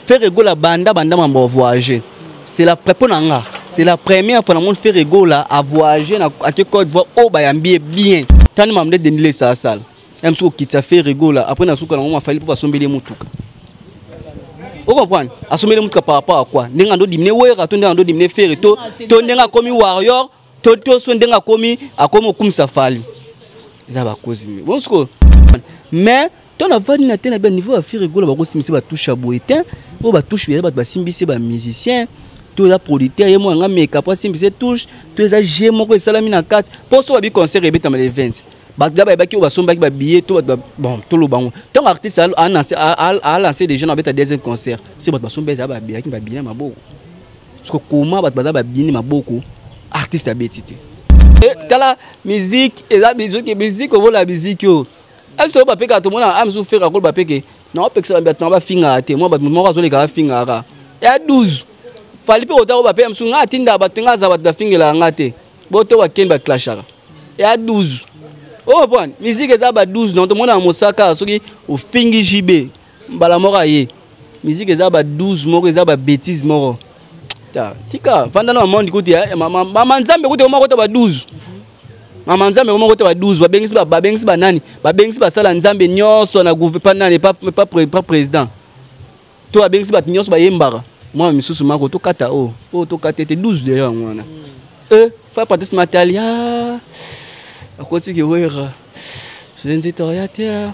Ferre Gola banda banda mambo voyager. C'est la prépo na nga. C'est la première fois na mon Ferre Gola a voyager na ake Côte d'Ivoire o bayambi bien. Tani mamde denile sa salle. Même si okitisa Ferre Gola après na suka na ngoma Fally po basombeli mutuka. O comprendre? Asombeli mutuka par rapport à quoi? Ndenge ando dimine Wera to ndenge ando dimine Ferre to to ndenge akomi warrior to to so ndenge akomi akomi okumisa Fally. Eza ba cause mi. Bon siko mais to na vandi na te na bien niveau ya Ferre Gola bakosimbisa ba touche ya boye te oyo ba touche eza bato basimbisi ba musicien to eza producteur ye moko yanga meka po asimbisa touche to eza jeu moko esalami na kati mpo so babi concert ebetama le 20 bato da bayebaki oyo basombaki babillet to bato bon toloba yango ntango artiste alance déjà na abeta deuxième concert se bato basombi eza babiyaki babillet na maboko siko koma bato baza babini maboko artiste abeti te eh, tala musique eza musique musique obola musique oyo ese oyo bapekaka tomona a mosusu fere akoloba peke naopekisa bato na bafingaka te mwa bato moko azoleka bafingaka ya 12 fali mpe kota oyo bape mosusu ngai atindaka bato ngai aza bato bafingelaka ngai te boto bakeni baklashaka ya 12 oyo pwani miziki eza ba 12 na tomona mosaka soki ofingi jb mbala moko aye miziki eza ba 12 moko eza ba bétise moko tika vanda na mamondi kuti eh, mama nzambe kuti moko ta ba 12 mama nzambe moko ta ba 12 babengisi babengisi banani babengisi basala nzambe nyonso na pa nani pa président to babengisi bato nyonso bayembaka mwa misusu mako tokata oyo oh, oyo oh, tokata ete 12 deja yango wana e fa patrice matali ah, akotiki wera nzito ya te ah.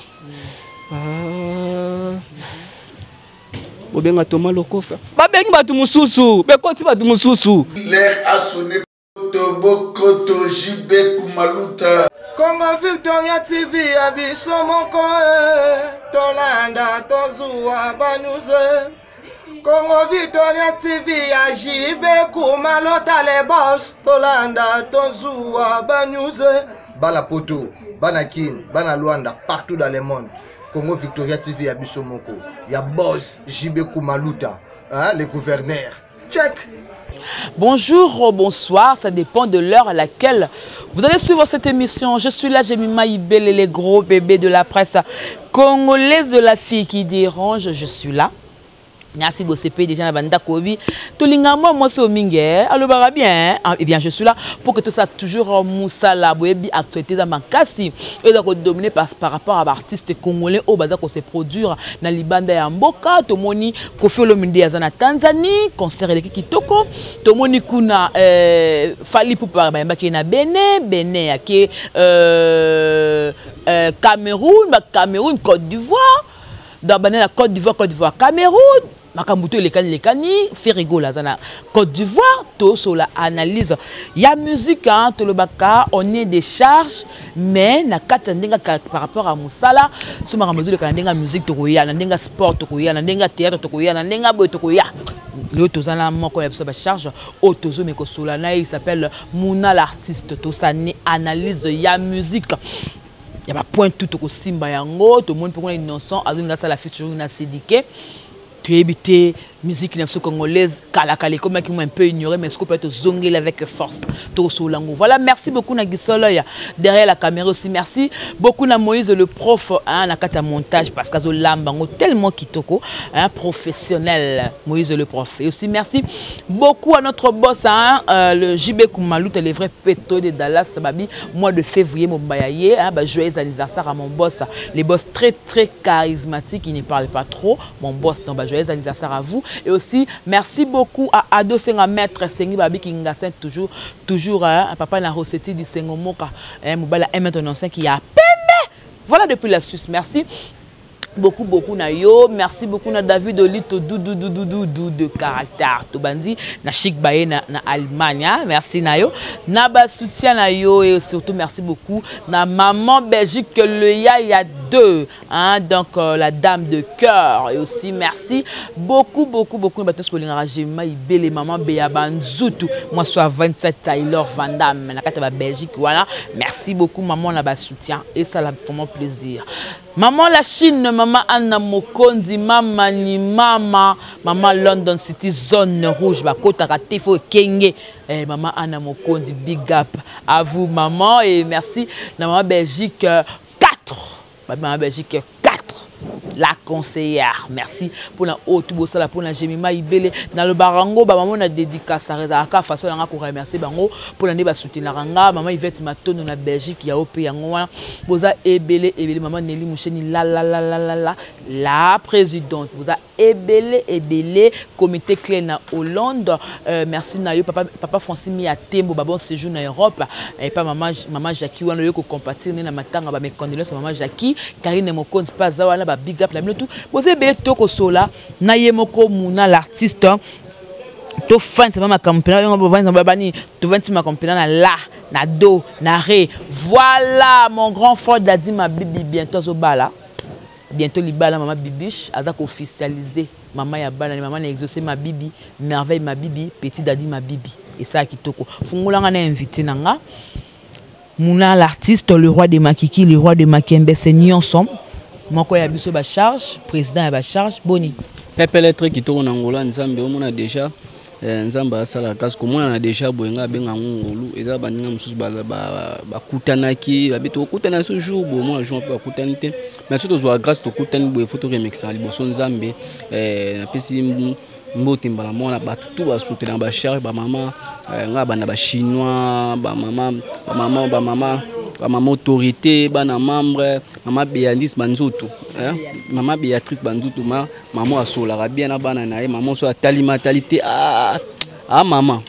bobenga toma lokofa babengi bato mosusu bekoti bato mosusu L'air a sonné Tobokoto JB Kumaluta. Congo Victoria TV ya biso moko eh, tolanda tozuwa ba news eh. Congo Victoria TV ya JB Kumalota le boss tolanda tozuwa ba news eh. Bana Poto, bana Kin, bana Luanda, partout dans le monde. Congo Victoria TV ya biso moko, ya boss JB Kumaluta, hein, le gouverneur. Check. Bonjour, bonsoir, ça dépend de l'heure à laquelle vous allez suivre cette émission. Je suis là, j'ai mis Maïbel et les gros bébés de la presse congolaise de la fille qui dérange. Je suis là. Merci bosepeli déjà na bandako obi tolinga mwa mwasi oyo mingi eh? alobaka bien eh? Eh bien je suis là pour que tosala toujours mosala boyebi actualité eza makasi oyo eza kodomine par, par rapport à baartiste congolais oyo baza kose produire na libanda ya mboka tomoni Koffi Olomide aza na Tanzanie concert eleki kitoko tomoni kuna euh, Fally Ipupa bayambaki ye na Benin Benin ake euh, euh, Cameroun ba Cameroun Côte d'Ivoire donc banda na Côte d'Ivoire Côte d'Ivoire Cameroun makambo to elekani lekani Ferre Gola aza na Côte d'Ivoire tosola analyse ya musique hein, tolobaka on est des charges mais na kati ya ndenge par rapport à mosala so makambo ezoleka na ndenge ya musique tokoya na ndenge ya sport tokoya na ndenge ya théâtre tokoya na ndenge ya boye tokoya lelo toza na moko ya biso bacharge oyo tozomeka kosola na ye il s'appelle Muna l'artiste tosani analyse ya musique ya bapoint tout tokosimba yango tomoni mpe kuna innocent azolinga asala featuring na cdk toyebi te musique na biso congolaise kala kala ekomaki mwa un peu ignoré mais sikoyo mpe tozongeli avec force tokosolola yango voilà merci beaucoup na gisolo ya derrière la caméra aussi merci beaucoup na moïse le prof hein, na kati ya montage parce qu'azolamba yango tellement kitoko hein, professionnel moïse le prof et aussi merci beaucoup à notre boss hein, euh, le JB Kumaluta le vrai pétrole de Dallas babi mois de février mobimba ya ye hein, ba joyeux anniversaire à mon boss les boss très très charismatique il ne parle pas trop mon boss donc bah, joyeux anniversaire à vous et aussi merci beaucoup à Ado Senga maître Sengi Babi Kingasin toujours toujours hein, papa na Rossetti di Sengo Moka hein, mobala 1m95 qui a pembe voilà depuis la Suisse merci beaucoup beaucoup na yo merci beaucoup na David Olito doudou doudou doudou de caractère tobandi na Chic Baye na, na Allemagne hein? merci na yo na ba soutien na yo et surtout merci beaucoup na maman Belgique le ya ya deux hein, donc euh, la dame de cœur et aussi merci beaucoup beaucoup beaucoup bato nyonso bolingaka jema ibele maman beya banzutu mwasi wa 27 Taylor Van Damme na kati ya ba Belgique wana merci beaucoup maman na ba soutien et ça la vraiment plaisir maman la Chine maman Anna Mokonzi mama ni mama maman London City zone rouge bakotaka te fo ekenge eh, maman Anna Mokonzi big up à vous maman et merci na maman Belgique 4 euh, babima Belgique 4 La conseillère, merci mpona oyo tu bosala mpona Jemima Ibele. Nalobaka yango, bamama na dédicace ezalaka façon nanga koremercier bango mpona nde basoutenaka nga. Mama Ivete Matondo na Belgique, yao mpe yango wana, boza ebele ebele. Mama Neli Musheni, la la la la la la la présidente, boza ebele ebele. Comité clé na Hollande, merci na yo papa, papa Francis Mia Tembo, ba bon séjour na Europe. Et pa mama, mama Jackie wana oyo kocompatir ne na matanga, ba mes condoléances, mama Jackie. Karine Mokonzi mpe aza wana, ba big up na bino tout, boza ebele. Tokosola na ye moko Muna l'artiste, tofandisa makambo mpena bovandisa bani, tovandisi makambo mpena na la na do na ré. Voilà, mon grand frère Dadi Mabibi, bientôt azobala, bientôt libala. Mama Bibiche aza koofficialiser mama ya bana, mama na Exaucé Mabibi, Merveille Mabibi, petit Dadi Mabibi. Esala kitoko. Fungolanga na invité na nga Muna l'artiste, le roi de Makiki, le roi de Makembe, c'est nyonso moko ya biso, bacharge, président ya bacharge. Boni? Pepele, très kitoko na ngola Nzambe. Omona déjà, Nzambe asala kasi komonana déjà boye. Nga abenga yango ngolu. Eza baninga mosusu bakutanaki, babi tokutana so jour boye, mona jour mpe bakutani te. Mais so tozwa grâce, tokutani boye, faut toremekisaka liboso Nzambe. Napesi mbote mbala mwana bato tu basoutenaka bacharge, bamama nga banda bachinois, bamama, bamama, bamama, bamama autorité, bana membre, mama Béatrice Banzoto, mama Béatrice Banzoto, ma mama asolaka bien na bana na ye. Mama so atalima atali te. Ah, ah, mama,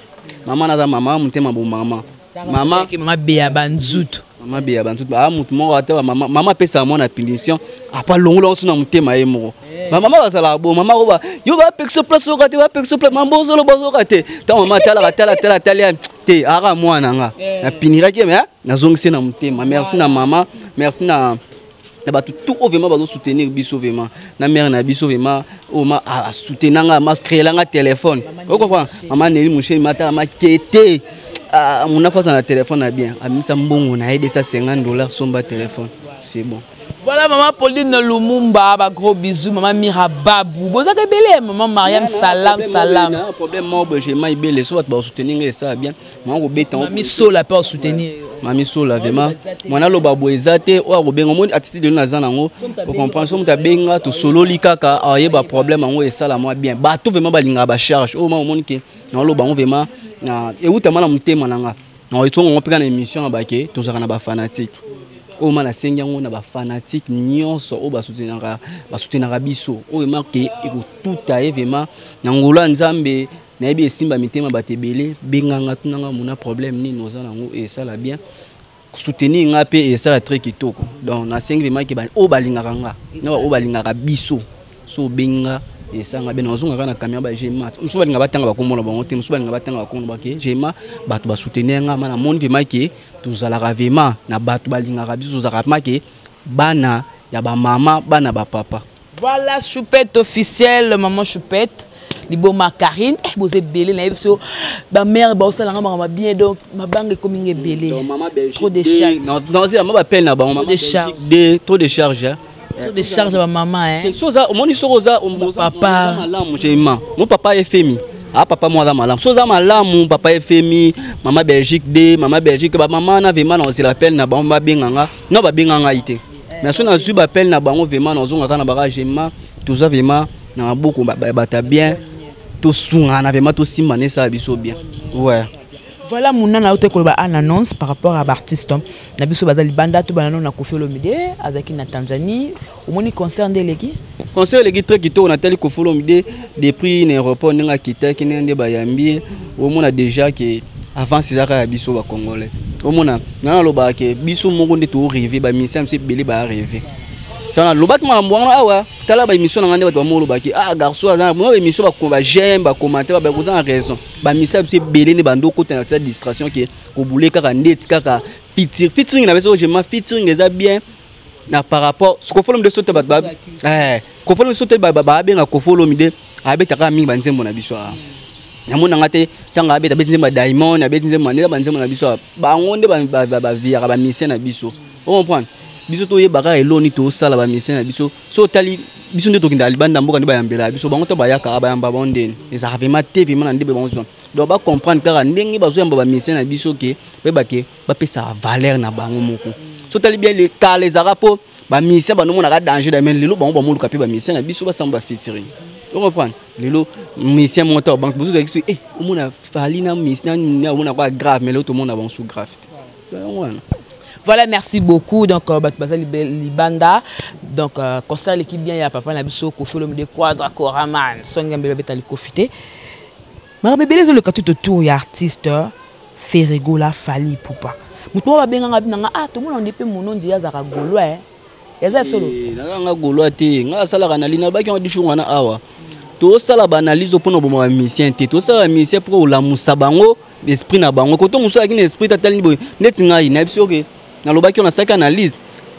mama naza mama motema bo mama, mama. Mama Bea Banzutu. Mama Bea Banzutu, aa motu moko ata mama, mama apesaka mwana punition apa longola ngo so na motema ye moko. Bamama bazalaka bo mama ko yo bapekisa place oyoka te, bapekisa place, mama bozoloba ozoyoka te. Ntango mama atalaka, tala tala tala te, aka mwana nga napiniraki, me nazongisi na motema. Merci na mama, merci na bato tout oyo vraiment bazosoutenir biso, vraiment na mare na biso, vraiment oyo ma asoutenanga, ma créelanga téléphone, ocomprendre. Mama Neli Mosheni, matala makete mona face na téléphone na bien, amisa mbongo na ye 250 $, somba téléphone, c'est bon. Voilà, maman Pauline Lumumba, ba gros bisous, maman Mira Babou. Bozaka ebele, maman Mariam, salam salam. Problème moko boye, ma ebele so bato basoutenir esala bien, mama kobeta. Mami Sola pe soutenir. Mami Sola, vraiment mwana aloba boye eza te oyo akobenga. Omoni attitude lelo naza nango, ocomprendre. So moto abenga, tosololi kaka, ayeba problème yango, esala mwa bien. Bato vraiment balingaka bacharge oyo ma omoni ke naoloba yango vraiment ewutama na motema na nga. Na etongo yango mpe kaka na émission na bake, tozalaka na bafanatique oyo ma nasengi yango na bafanatique nyonso oyo basoutenaka biso, oyo ma ke ekotuta ye vraiment na ngolo ya Nzambe. Nayebi esimba mitema bato ebele. Benganga, tunanga mona problème nini oza nango, esala bien. Soutenir nga mpe esala très kitoko. Donc nasengi vraiment ke oyo balingaka nga na oyo balingaka biso, so obenga, esanga bien. Nazongaka na caméra ba gema mosusu balinga batanga bakombo na bango te, mosusu balinga batanga bakombo na bake gema. Bato basoutenir nga, ma namoni vraiment ke tozalaka vraiment na bato balingaka biso, tozalaka vraiment ke bana ya bamama, bana bapapa. Voilà, Choupette officielle, maman Choupette, liboma Karine, eh, boza ebele na ye biso bamare baosalanga makambo bien, donc mabanga ekomi nga ebele. Trop de charge. Mama bapele na bango. De charge. Trop de charge. Trop de charge ya bamama. So oza, omoni, soki oza papa malamu, jema mo papa efemi, ah, papa mo aza malamu. So oza malamu, papa efemi, mama Belgique de mama Belgique, bamama na vraiment na ozela pele na bango babenganga no babenga ngai te. Mais so nazwi bapele na bango, vraiment nazongaka na baka jema. Toza vraiment na maboko bata bien, tosungana vraiment, tosimbana, esala biso bien, ouais. Voilà, mona na ote koloba an annonce par rapport à baartiste na biso baza libanda. To bana na Kofi Olomide, azalaki na Tanzanie. Omoni concert nde eleki? Concert eleki très kitoko. Natali Kofi Olomide depuis na aéroport, ndenge akitaki, ndenge nde bayambi ye. Omona déjà ke avance ezaka ya biso bacongolais. Omona nga nalobaka ke biso moko nde torêve, bamusicien biso ebele barêve. Tala, lobaki makambo wana awa. Tala baémission na nga nde bato bamolobaki: ah, garçon aza mo baémission, baj'aime, bacommentaire, bakoza na raison. Bamusicien biso ebele nde bando okota na sa distraction ke kobule kaka ndeti kaka featuring na biso. Jema featuring eza bien na par rapport Kofi Olomide. So te bato Kofi Olomide, so te babenga Kofi Olomide, abetaka mingi banzembo na biso awa. Namonanga te ntango abeta, abeti nzembo ya Diamond, abeti nzembo nde banzembo na biso awa. Bango nde baviyaka bamusicien na biso, ocomprendre. Biso toyebaka eloni tosala bamusicien na biso. So otali biso nde tokendaka libanda mboka, nde bayambelaka biso. Bango to bayaka, bayamba bango ndeni ezalaka vraiment te, vraiment na nde bango zwa. Donc bacomprendre kaka ndenge bazoyamba bamusicien na biso, ke bayeba ke bapesaka valeur na bango moko. So otali bien, kala ezalaka mpo Bamusicien banomonaka danger da, mais lelo bango bamoluka mpe bamusicien na biso basamba bafeaturing. Ocomprendre? Lelo musicien moko ta banque bozozalaki so omona Fally na musicien omona kwa grave, mais lelo tomona bango su grave te, yango wana. Voilà, merci beaucoup. Donc, bato baza libanda. Donc, concert l'équipe bien ya papa na biso Koffi Olomide Quadra Koraman. Songa mbele beta likofi te. Makambo ebele ezoleka tout autour ya artiste Ferre Gola, Fally Ipupa. Moto moko babenganga binanga, ah, tomona nde mpe monondi azalaka gaulois, eh. Eza solo? Nazanga gaulois te. Ngai asalaka na lina baki yango dishour wana awa. Tosala baanalyse mpona boma bamusicien te, tosala bamusicien mpo kolamusa bango esprit na bango. Koto mosusu azalaki na esprit tatali boye neti ngai nayebi soki nalobaki oyo nasalaki analyse.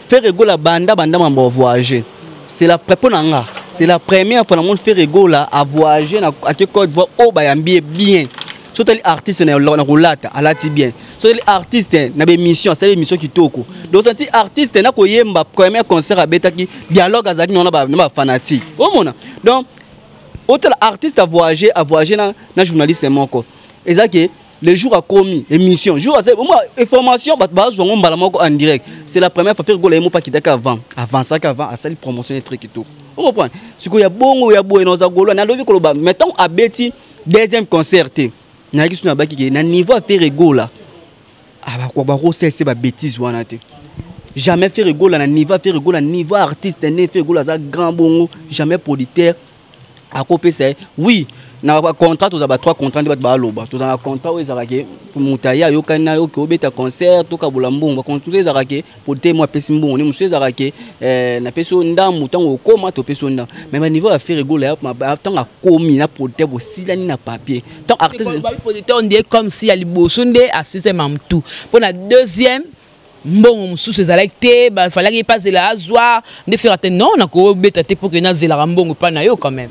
Ferre Gola banda banda mambo ya voyager, c'est la mpo na nga c'est la première fois namoni Ferre Gola avoyage ake Côte d'Ivoire oyo bayambi ye bien. So otali artiste na kolata, alati bien. So otali artiste na bémission, asali émission kitoko. Donc santi artiste na koyemba, premier concert abetaki, dialogue azalaki na bafanatique omona. Donc otala artiste avoyage, avoyage na journaliste moko, eza ke le jour akomi émission, jour asali omwa information, bato bazwa yango mbala moko en direct. C'est la première fois Ferre Gola ye moko akitaki avant, avançaki avant, asali promotion ye très kitoko. Ocomprendre? Sikoyo ya bongo ya boye naoza golo, nalobi koloba, mais ntango abeti deuxième concert te, nayaki so nabaki ke na niveau ya Ferre Gola bakosalisa babétise wana te. Jamais Ferre Gola na niveau ya Ferre Gola, niveau artiste ne Ferre Gola aza grand bongo, jamais producteur akopesa ye. Oui, na contrat toza ba trois contrat nde bato baloba. Toza na contrat oyo ezalaka ke moto aye ayokani na yo ke obeta concert, tokabola mbongo. Bacontrat ezalaka ke producteur mo apesi mbongo ne mosusu, ezalaka ke napesi yo ndambu, ntango okóma topesi yo ndambu. Mais baniveau ya Ferre Gola, ntango akomi na producteur, bosilani na papier, ntango artiste Producteur nde comme si ya liboso nde asise mamutu, mpo na deuxième mbongo mosusu ezalaki te, bafalaki mpe azela azwa nde Ferre te. Non, nakobeta te mpo ke nazelaka mbongo epai na yo quand même.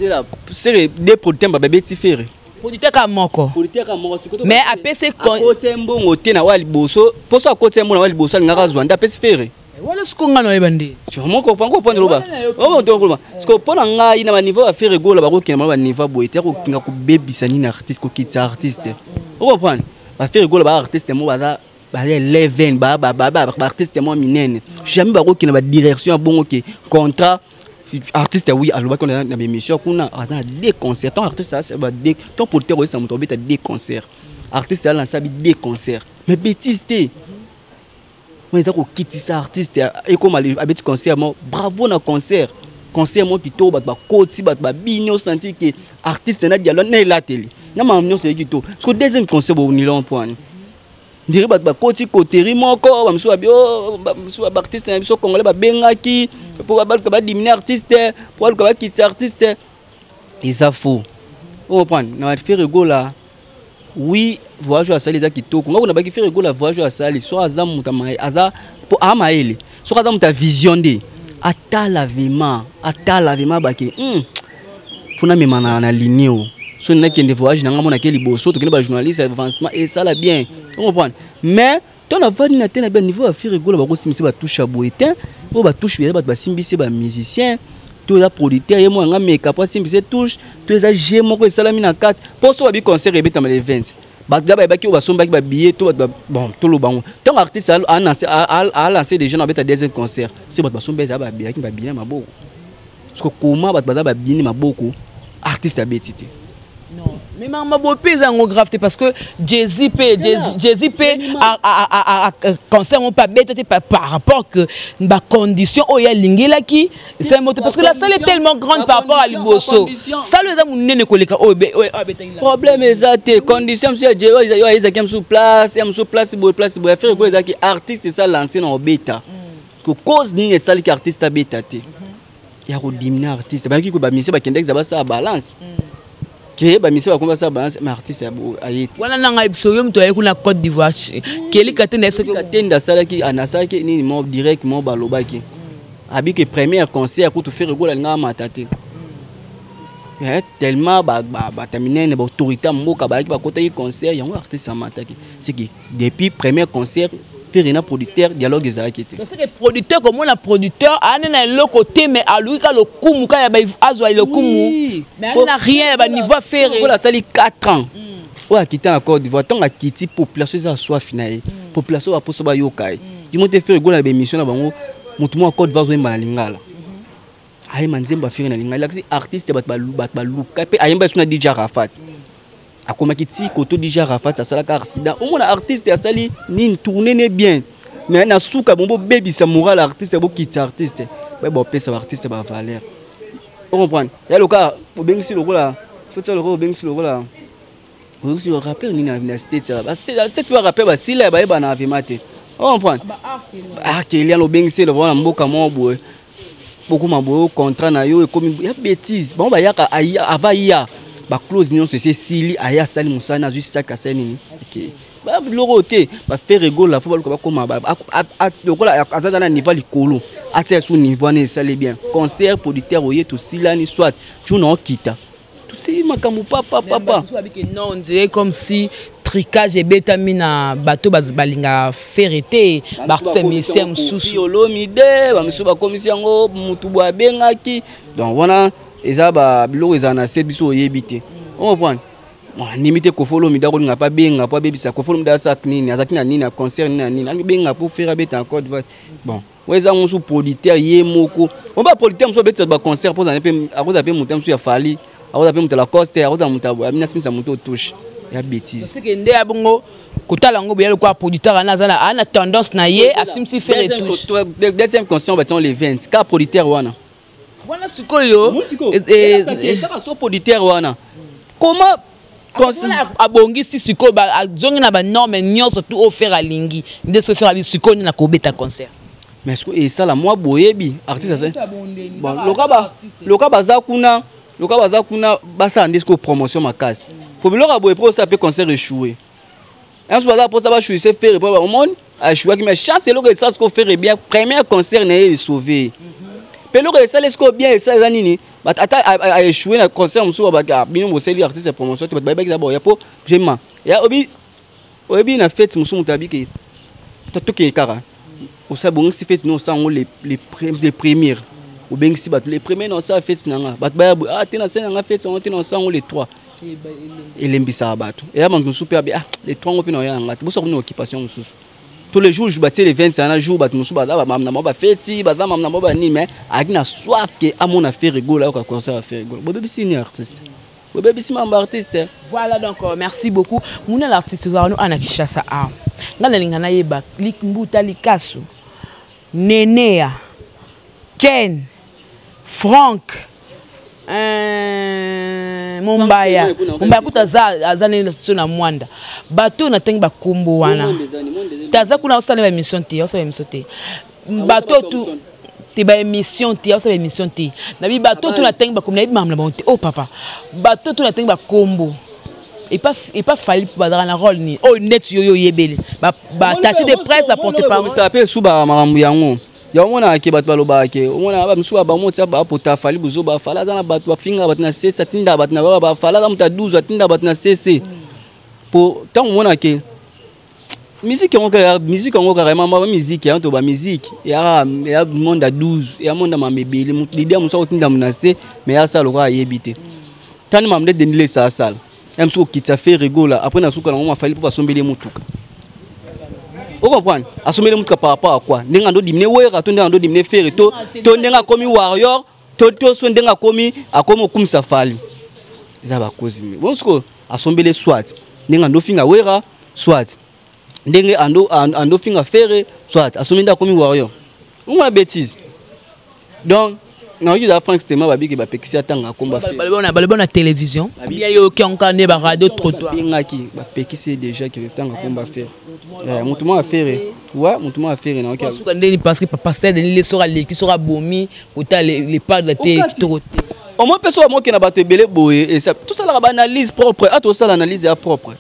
Sere deux producteur babeti Ferre. Producteur kaka moko. Producteur kaka moko sikoyo. Mais apesi akotia mbongo te na wa liboso, mposo akotia mbongo na wa liboso, alingaka azwa nde apesi Ferre. Wana siko nga nayeba nde. Sûrement comprendre, comprendre loba loba. Siko mpo na ngai, na baniveau ya Ferre Gola, bakokende bango baniveau boye te, kokinga kobebisa nini artiste, kokitisa artiste. Ocomprendre? BaFerre Gola ba artiste mo baza baza 11, baartiste mwa minene, jamais bakokende badirection ya bongo ke contrat artiste. Oui, alobaki na bémission kuna aza na deux concert. Tant artiste tant producteur oyesa moto obeta deux concert, artiste alansa bi deux concert, mais bêtise te wana eza kokitisa artiste. Ekoma abeti concert mo bravo na concert, concert mo kitoko, bato bakoti, bato babini, osanti ke artiste na dialogue na elateli na makambo nyonso eyeki to. Parce que deuxième concert bonilon mpo wani ndire bato bakoti koteri moko, bamosusu babi bamosusu baartiste na biso congolais babengaki mpo baluka badimine artiste, mpo baluka bakitisa artiste. Eza faux. Ocomprendre? Na Ferre Gola, oui, voyage oyo asali eza kitoko. Nga kuna baki Ferre Gola, voyage oyo asali, so aza moto aza mpo amayele, soki aza moto ya vision nde atala vraiment, atala vraiment bake funa mema na ligne o so nakende voyage na nga monake liboso, tokende bajournaliste, avancement esala bien. Ocomprendre? Mais to navandi na te na bia niveau ya Ferre Gola, bakosimbisa batouche ya boye te. Oyo batouche eza bato basimbisi bamusicien to eza producteur ye moko yanga meka po asimbisa touche, to eza jeu moko esalami na kati. Mpo so babi concert ebetama le 20, bato da bayebaki oyo basombaki babillet to bato. Bon, toloba ngo ntango artiste alance déjà na babeta deuxième concert, se bato basombi eza babiyaki babillet na maboko. Parce que koma bato baza babini maboko, artiste abeti te. Non, mais makambo mpe eza yango grave te, parce que Jay-Z mpe, Jay-Z mpe concert mo mpe abeta te par rapport que bacondition oyo alingelaki esalemi te, parce que la salle est tellement grande par rapport à liboso, salle eza monene koleka oyo abetaki. Problème eza te. Condition mosusu ya ezalaki ya mosusu place ya mosusu, place boye, place boye. Affaire ekoyo ezalaki artiste esa lance na obeta, cause nini esaliki artiste abeta te? Ya kodimine artiste, bayaki ko bamise bakendaki za basala balance ke bamise bakomi basala balance, mais artiste aye te. Wana nanga biso yo moto aye kuna Côte d'Ivoire, kelika te na biso Katende asalaki anasalaki nini mo direct mo balobaki abi ke première concert kutu Ferre Gola alingaka mata te, tellement bato minene, baautorité ya mboka bayaki, bakotaki concert yango, artiste amataki. C'est que depuis premier concert, Ferre na producteur dialogue ezalaki te. C'est que producteur, komona producteur ane na eloko te, mais aluki ka lokumu ka ya azwa lokumu, mais ane na rien ya baniveau ya Ferre. Oyo asali 4 ans oyo akita na Côte d'Ivoire, ntango akiti, population eza soif na ye, population baposo bayoka ye. Dimo te Ferre Gola na bémission na bango. Motu moko ya Côte d'Ivoire azoyemba na lingala, ayemba nzembo ya Ferre na lingala, elakisi artiste bato baluka mpe ayemba esu na DJ Arafat. Akomaki ti koto DJ Arafat asalaka accident. Omona artiste asali nini, tourne ne bien, mais na suka bongo bobebisa moral artiste, bokitisa artiste, baye bopesa baartiste bavaleur. Ocomprendre ya loka obengisi lokola sotia lokola obengisi lokola obengisi rappeur nini na state, state ba rappeur basila bayeba na avema te. Ocomprendre akelian obengisi lokola na mboka moko boye, bokoma boye contrat na yo ekomi ya bêtise. Bango bayaka ava ya baclose nyonso esi esili, aya asali mosala, azwi saki, asali nini, biloko oyo te. BaFerre Gola fo baluka bakoma lokola aza na niveau likolo, atia su niveau wana esali bien concert. Producteur oye tosilani, soit tuna okita tosili makambo papa papa. Non, on dirait comme si tricage ebetami na bato balingaka Ferre te, baartiste musicien mosusu. Olomide bamisusu bakomisi yango mutu boye abengaki. Donc wana eza biloko ezala na se, biso oyebi te. Ocomprendre, andimi te Koffi Olomide akolinga mpe abenga mpo abebisa. Koffi Olomide asaki nini, azalaki na nini na concert nini na nini, abenga mpo Ferre abeta na Côte d'Ivoire. Bon, oyo eza mosusu producteur ye moko o baproducteur mosusu abetisa baconcert mpo akozala mpe moto mosusu ya Fally, akozala mpe moto ya Lacoste, akozala moto asimisa moto otouche ya bêtise. Seke nde ya bongo kotala yango boya lokola producteur wana aza na tendance na ye, asimisi Ferre touche. Deuxième concert batiango le 20 ka producteur wana. Wana sikoyo. Kaka so producteur wana comment? Abongisi sikoyo, azongi na banorme nyonso tu oyo Ferre alingi. Nde soki Ferre abi sikoyo nde na kobeta concert. Mais sikoyo esala mwa boyebi artiste. Bon, loka baza kuna, loka baza kuna, basala nde sikoyo promotion makasi po biloko ya boye mpo osala mpe concert échoué. Un soir baza mposa bachuise Ferre mpo omoni aéchouaki, mais chance eloko esala sikoyo Ferre bien, premier concert na ye esauve mpe eloko esali sikoyo bien. Esala eza nini? Ata aéchoué na concert mosusu, babaki bino boseli artiste promotion te, bato bayebaki eza boya mpo vraiment ya obi oyebi na fête mosusu moto abiki tokee kaka osala bongisi fête no, osala yango les premières, obengisi bato les premiers na osala fête na nga, bato baya boye, ah te, na sali na nga fête yango te, na osala yango les trois, elembisaka bato. Eya bato mosusu mpe abe, ah, les trois ngo mpe na oya na nga te, bosaka kuna occupation mosusu. Tous les jours batie le 20 na jour, bato mosusu baza bamama na bango bafeti, baza mama na bango banini, mais ayaki na soif ke amona Ferre Gola, ayoka concert ya Ferre Gola. Bobebisi nini artiste? Bobebisi mambo artiste. Voilà, donc merci beaucoup muna l'artiste. Ozalaka no ana Kinshasa a ngai nalinga nayeba Mbuta Likasu, Nenea, Ken, Frank, Mombaya. Mombaya kuta aza nini so na Mwanda. Bato oyo natangi bakombo wana te, aza kuna osala baémission te, osala baémission te, bato tu te baémission te, osala baémission te. Nabi bato tu natangi bakombo, nayebi makambo na bango te. Oh papa, bato tu natangi bakombo epa Fally bazalaka na rôle nini oyo neti yo oyebeli baattaché de presse, baporte parole? Mpe esu makambo yango yango omonaka ke bato balobaka ke omonaka bamisusu bango tia bapota Fally buzoba. Fally aza na bato bafingaka bato na sese, atindaka bato na baba. Fally aza moto ya 12, atindaka bato na sese. Po ntango omonaka ke musique yango kaka, musique yango kaka mama, musique yango to bamusique ya monde ya 12, ya monde ya mama ebele, leader mosu akotinda na se, mais asala lokola ayebi te. Tani mama nde dendile esa asala ya mosusu kokitisa Ferre Gola. Après na suka nango mafali mpo basombeli ye motuka. Ocomprendre, asombeli motuka par rapport à quoi? Ndenge ando dimine Wera to ndenge ando dimine Ferre to ndenge akomi warrior to so ndenge akomi okumisa Fally, eza bakozi. Bon, sikoyo asombeli soit ndenge ando finga Wera, soit ndenge ando finga Ferre, soit asombi nde akomi warrior. Omona bêtise. Donc nayoki eza Frank Stema babiki bapekisi atanga akomba. Baloba na télévision bien, yoki yango kaka nde baradio trottoir. Babengaki bapekisi ye déjà ke tanga akomba Ferre, motu moko afere wa motu moko afere nayoki. Suka ndeni, parce que pasteur Denis le soki aleki, soki abomi kota le padre te, kitoko te. Omoi mpe soki amoke na bato ebele boye, esa tosalaka baanalyse propre, a tosala analyse ya propre.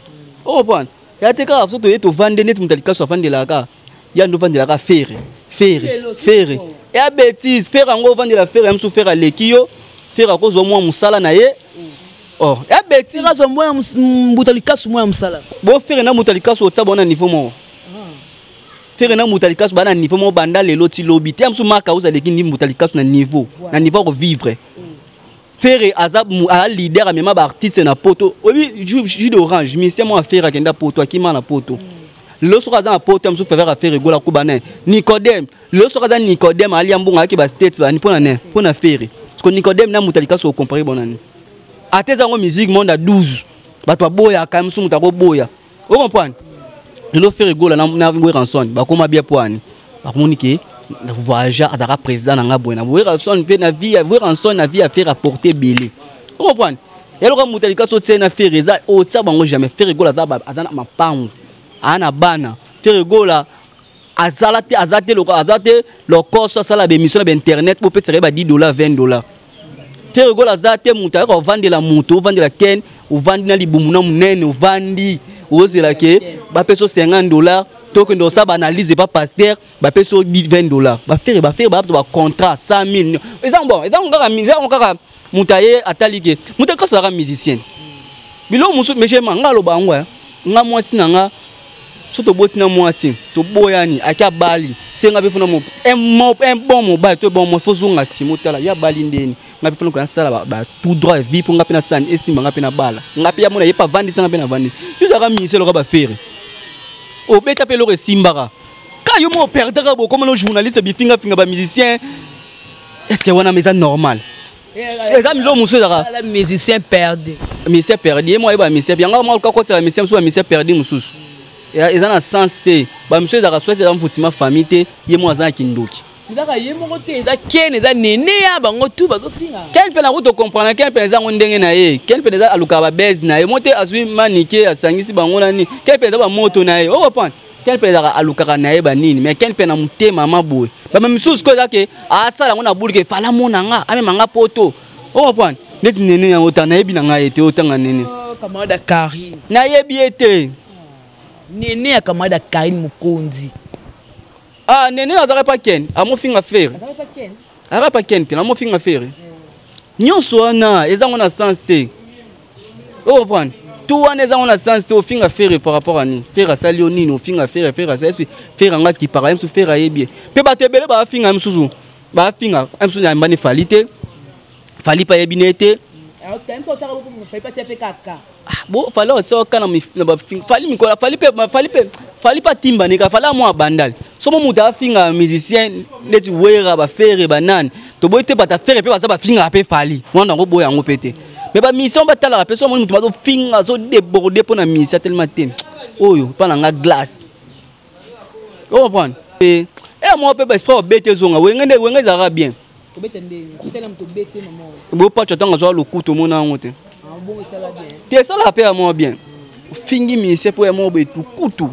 Oreprendre ya te kaka so toye tovande neti moto ya likaso avandelaka ya ndo ovandelaka Ferre, Ferre, Ferre ya bêtise. Ferre yango ovandela Ferre ya mosu, Ferre aleki yo, Ferre akozwa mwa mosala na ye or ya bêtise. Azwa mwa Mbuta Likasu mwa mosala. Bo Ferre na moto ya likaso otia bona niveau moko. Ferre na moto ya likaso baa na niveau moko banda lelo ti lobi te. Ya mosu maka oza aleki ndi moto ya likaso na niveau ya kovivre. Ferre aza leader, amema baartiste na poto. Oyebi jus d'orange, musicien moko Ferre akenda poto, akima na poto. Lelo soki aza na poto mosusu, faveur ya Ferre Gola kuba na Nicodème. Lelo soki aza Nicodème, alia mbongo, ayaki bastates bani mpo na ne, mpo na Ferre. Parce que Nicodème na moto alika so ocompare bonani, ate eza yango musique monde ya 12, bato baboyaka mosusu, moto akoboya, ocomprendre. Lelo Ferre Gola na Werrason bakóma bien po ani bakomoni ke voyage azalaka président na nga boye na Werrason mpe na vie ya Werrason, na vie ya Ferre apporte ebele, ocomprendre. Eloko moto alika so otie na Ferre, eza otia bango jamais. Ferre Gola aza na mapango, aa na bana. Ferre Gola azala te, aza te, aza te lokoso asala baémission na bainternet bopesaka ye ba 10 dollar, 20 dollar. Ferre Gola aza te moto ayaka ovandela moto, ovandela ken, ovandi na libumu na monene, ovandi ozela ke bapesa 50 dollar, tokende osala baanalyse epa pasteur, bapesa 20 dollar. Baferre, baferre bato bacontrat 100 000, eza bon, eza kaka, eza kaka moto aye atali ke moto akasalaka musicien biloko mosusu. Mais jema nga aloba yango, nga mwasi na nga so toboti na mwasi, toboyani, aki abali se nga mpe funa un bon mobali to bon mwasi, fozonga nsima otala ye abali ndeni. Nga mpe funa nasala ba tout droit vie mpo nga mpe nasala esimba, nga mpe nabala, nga mpe yamona ye mpe avandisa, nga mpe navandisa. Tozalaka musicien loka baferre, obeta mpe eloko esimbaka ka yo mo operdaka bokomona journaliste bifingafinga bamusicien. Est ce que wana eza normal? Eza miloko mosusu ezaka musicien perdu. Musicien perdu, ye mo ayeba musicien yango mwa luka kotela musicien mosusu, bamusicien perdu mosusu eza na sens te. Bamosusu ezalaka soit eza mfutima famille te, ye mo aza na kindoki. Ezaka ye moko te, eza Ken, eza nene ya bango tu bazofinga. Ken mpe nakuti tocomprendre, Ken mpe eza yango ndenge na ye. Ken mpe eza alukaka babese na ye mo te, azwi manike asangisi bango nani. Ken mpe eza bamoto na ye, ocomprendre. Ken mpe ezalaka alukaka na ye banini, mais Ken mpe na motema ma boye bama misusu sikoyo eza ke asala yango na bulu ke fala mona nga amema nga poto, ocomprendre. Neti nene yango ta nayebi na ngai ete otanga nene. Camarade ya Karine. Nayebi ye te. Nene ya camarade ya Karine Mokonzi. Ah, nene azalaka pa Ken, amofinga Ferre, azalaka pa Ken mpe amofinga Ferre. Nyonso wana ezango na sens te, ocomprendre. Tout wana ezango na sens te. Ofinga Ferre par rapport à nini? Ferre asali yo nini ofinga Ferre? Ferre asali, Ferre anga kipaka ye mosusu, Ferre ayebi ye mpe. Bato ebele baafinga ye mosusu, baafinga ye mosusu, yambani Fally te, Fally mpe ayebi ne te. Bo Fally otiaka na bafinga Fally mikolo, Fally mpe, Fally mpe, Fally mpe atimbani kaka. Fally amwa abandali somo moto afinga musicien neti Wera, baferre, banani. Toboyi te, bato afere mpe baza bafingaka mpe Fally wana, yango boya yango mpe te. Mais bamission batalaka mpe so amoni moto bazofinga, azodéborde mpo na musicien telema te oyo mpa na nga glace, ocomprendre. E moko mpe baesprit obete ezonga Wenge nde Wenge ezalaka bien. Bopacha ntango azwa lokuta, omona yango te te, esalaka mpe ya moko bien. Ofingi musicien mpo ya moko boye tukutu,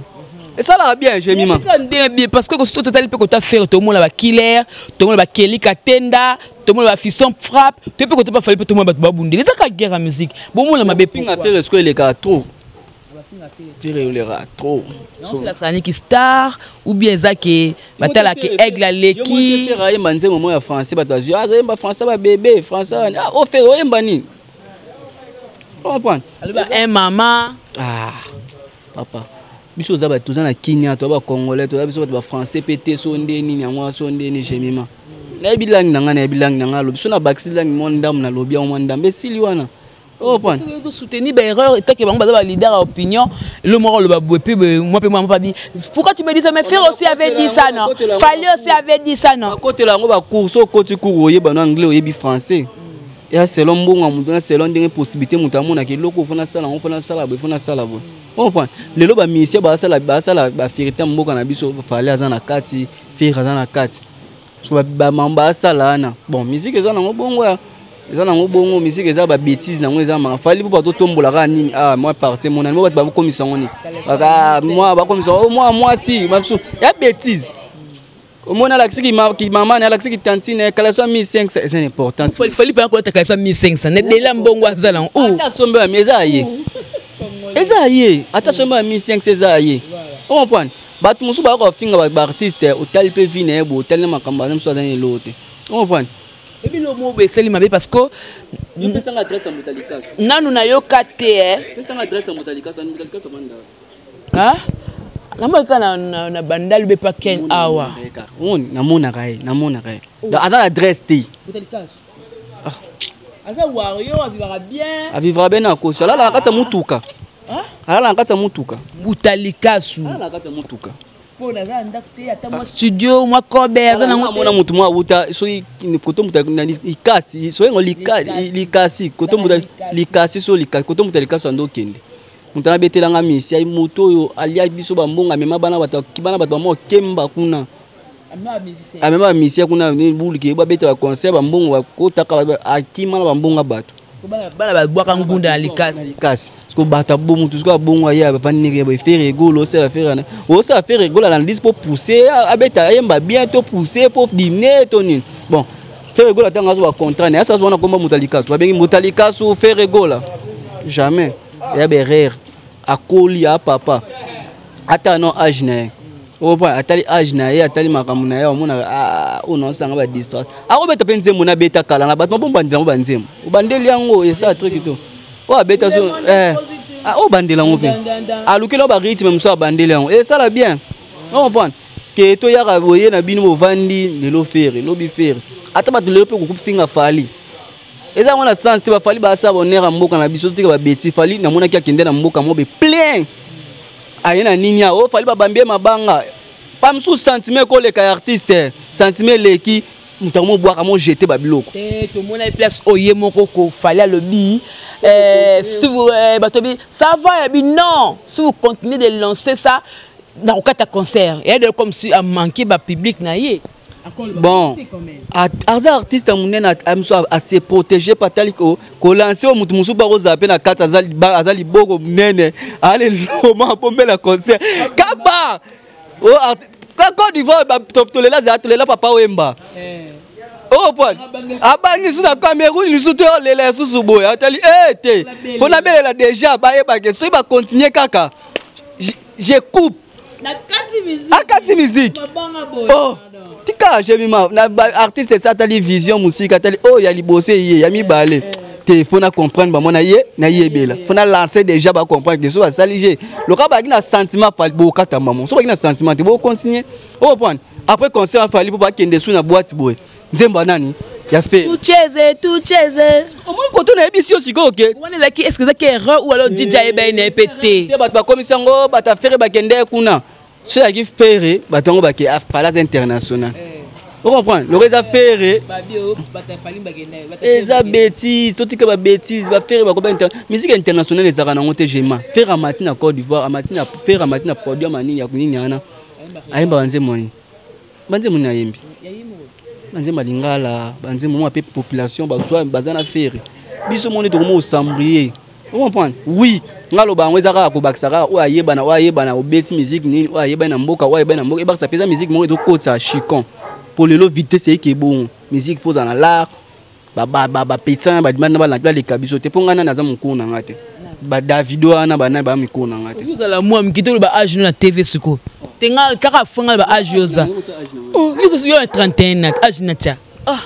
esalaka bien, jemima. Ndenge bien, parce que soki totali mpe kota Ferre, tomona bakiller, tomona bakeli katenda, tomona bafison frappe to mpe kota bafali mpe tomona bato babundeli. Ezaka guerre ya musique, bomona mabe. Finga Ferre sikoyo elekaka trop, Ferre elekaka trop. Elakisaka niki star ou bien eza ke batalaka aigle aleki. Ferre ayemba nzembo moko ya français, bato bazwi azoyemba français, babebe français. Ah, o Ferre oyemba nini, comprendre? Aloba un mama. Ah papa, biso oza bato toza na Kinia, toza bacongolais, toza biso bato bafrançais mpe te. So nde nini yango, so nde nini jemima, nayebi langue na ngai, nayebi langue na ngai. Alobi so nabakisi langue mwa ndambo, nalobi yango mwa ndambo, esili wana, comprendre. Soutenir baerreur etake bango baza baleader ya opinion. Le moko aloba boye mpe moi mpe moi pabi, pourquoi tu me dis ça? Mais Ferre aussi avait dit ça, non? Fally aussi avait dit ça, non? Bakotela yango bacours, so okoti cours oyeba no anglais, oyebi français, ya selon mbongo ya moto na selon ndenge possibilité moto amonaka eloko, fo nasala yango, fo nasala boye, fo nasala boye, comprendre. Lelo bamusicien basala, basala bafierté ya mboka na biso. Fally aza na kati, Ferre aza na kati, so bamama basala wana. Bon, musique eza nango bongo, ya eza nango bongo, musique eza babêtise nango, eza maka Fally mpo bato tombolaka nini. Ah, mwa parti emonani mo bato bakomisa yango nini, mwa bakomisa mwa mwasi bamosusu ya bêtise. Omoni alakisi kimama na alakisi kitantine kalaso ya 1500, eza na importance. Fally mpe akolata kalaso ya 1500 na ebele ya mbongo aza nango. Ata asombe ya eza ye, eza ye, ata asombe ya 1500, eza ye, ocomprendre. Bato mosusu bayaka kofinga baartiste, otali mpe vie na ye boye, otali na makambo aza mosusu, aza na eloko te, ocomprendre. Ebi lo mo esali mabe parce que pesanga adresse ya moto alikaso. Nanu nayoka te. Pesanga adresse ya moto alikaso, moto alikaso banda. Namoni kaka na bandali be pa Ken awa. Namonaka ye, namonaka ye, aza na adresse te. Aza wario, avivaka bien. Avivaka bien na kosi, alala na kati ya motuka. Alala na kati ya motuka. Mbuta Likasu. Alala na kati ya motuka. Mpo naza na ndako te, ata mwa studio, mwa kobe aza nango te. Mona motu mwa awuta soki koto moto likasi, soki ngo likasi, koto moto likasi, so likasi, koto moto likasi ando okende. Moto anabetelanga misi, ai moto oyo alia biso bambongo, amema bana bato, bana bato bamoko kemba kuna. Amema bamisia kuna bulike babeta ba concert bambongo bakotaka akima na bambongo bato. Bana babwaka ngunda na likasi. Likasi. Siko bata bo mutu siko abongo ya bafandi ndenge boye Ferre Gola osala Ferre na osala Ferre Gola na liste po pousser abeta ayemba bien to pousser po dîner to nini. Bon Ferre Gola tanga zo ba contrat na asa zo na komba mutu likasu babengi mutu likasu Ferre Gola jamais ya berere akoli ya papa ata no âge na ye opa atali âge na ye atali makambo na ye omona ah oyo naosanga ba distract akobeta mpe nzembo nabeta kala na bato mabomba ndela yango banzembo obandeli yango esa truc to oyo abeta so oyo bandela yango mpe alukeli yango barythme mosusu abandeli yango esala bien ocomprendre ke toyaka boye na bino bovandi lelo Ferre lobi Ferre ata bato lelo mpe kokofinga Fally eza yango na sens te. Bafally baasa bonheur ya mboka na biso, totika babeti. Fally namonaki akende na mboka mo be plein aye na nini awa o Fally babambi ye mabanga pa mosusu sentiment ekoleka ya artiste, sentiment eleki moto yango mobwaka mojete babiloko. Te, tomona place oyo ye moko ko Fally alobi si vous bato bi ça va ya bi non, si vous continuez de lancer ça nakokata concert ya de comme si a manqué ba public na ye. Bon, aza artiste ya monene, mosu ase protéger pa tali kolancer oyo motu mosusu bakozala mpe na kati aza liboko monene aleloma abombela concert kaba Côte d'Ivoire tolela zala tolela Papa Wemba oyo po abangi lisusu na Cameroun lisusu te olela lisusu boye atali e te mpo nabelela déjà bayebake soki bacontinue kaka je coupe akati musique. Oh tika jemima na artiste esi atali vision mosika, atali oyo ya liboso eye ya mibale te, faut na comprendre bamona ye nayebela, faut na lancer déjà bacomprendre ke so basali je loka bazalaki na sentiment bokata mamo so bazalaki na sentiment te bocontinue oprendre après concert afali mpo bakende su na boîte boye nzembo ya nani ya fe. Tucheze tucheze. Omoni koto nayebisi yo sikoyo ke wana ezalaki, est ce que ezalaki erreur ou alors DJ ayeba ye na ye mpe te? Te, bato bakomisi yango bato afere bakende kuna so ezalaki Ferre bato yango bake Fally aza international ocomprendre loko eza Ferre eza bétise totika babétise baFerre bakoba musique internationale ezalaka nango te. Gema Ferre amati na Côte d'Ivoire amati na Ferre amati na podium anini ya nini wana ayembaka nzembo nini banzembo nini ayembi banzembo ya lingala banzembo mwa mpe population bazwa baza na Ferre biso moni tokoma osambrie ocomprendre. Oui, nga loba yango eza kaka kobakisa kaka oyo ayebana oyo ayebana obeti musique nini oyo ayebani na mboka oyo ayebani na mboka ebakisa mpenza musique moko ezokotisa chicon po lelo vitesse eyeki ebongo musique faut ozala na l'art bapetisa na badimanda na baleka biso te mpo ngai nani aza mokolo na nga te baDavido wana banani baya mikolo na nga te. Ozala mwa miki te oloba age no na TV sikoyo te nga kaka fanga ba age oza yo na 31 na age na tia. Ah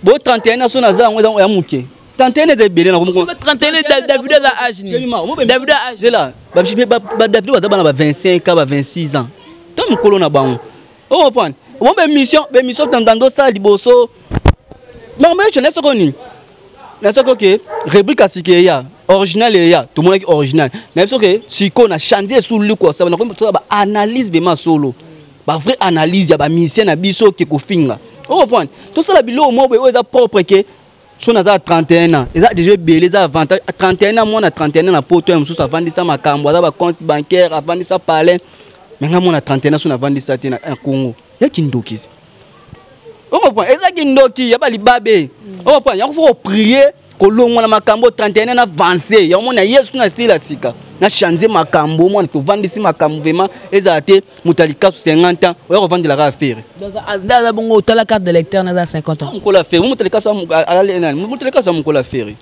bo 31 na so naza yango eza ya moke 31 eza ebele na 31 Davido aza age ni Davido age? Zela baDavido baza bana ba 25 ans ba 26 ans to mokolo na bango ocomprendre bon bémission bémission tandando osala liboso makambo nyonso na soko nini na soki oke rubrique ya sika eya original eya tomonaki original na biso ke sikoyo na chantier esuli kosala nakomi tosala baanalyse bema solo bavrai analyse ya bamusicien na biso ke kofinga ocomprendre tosala biloko moko boye oyo eza propre ke so naza na 31 ans eza déjà ebele eza avantage 31 ans mwana 31 ans na poto ya mosusu avandisa makambo aza bacompte bancaire avandisa palin me nga mwana 31 ans so navandisa te na Congo ya kindokisi ocomprendre eza kindoki ya balibabe ocomprendre yango faut koprier kolongwa na makambo 31 ans avance yango mona yesu na style ya sika na change makambo omwana tovandisi makambo vraiment ezala te moto ya likasu 50 ans oya kovandelaka affaire. Aza bongo otala carte de lecteur naza 50 ans. Mokolo affaire moto ya likasu nani moto ya likasu ya mokolo affaire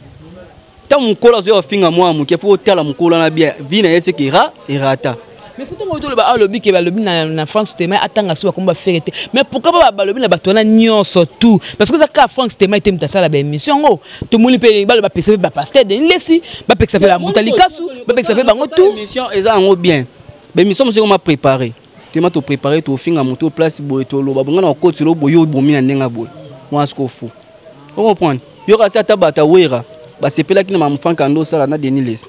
ntango mokolo azoya kofinga mwana moke faut otala mokolo wana bien vi na ye seke era erata. Mais soki ntango toloba alobi ke balobi na Frank Stema atanga so bakomba Ferre te, mais pourquoi pas balobi na bato wana nyonso tout? Parce que eza kaka Frank Stema ete moto asala baémission yango tomoni mpe baloba bapesa mpe bapaster Denis Lesi bapekisa mpe bamuta likasu bapekisa mpe bango tout. Émission eza yango bien baémission mosusu ekoma préparé tema topréparé tofinga moto place boye toloba bonga na okotela boye obomi na ndenge boye wana siko fu ocomprendre yo kasi ata bato awera basepelaki na mamu Frank ando osala na Denis Lesi.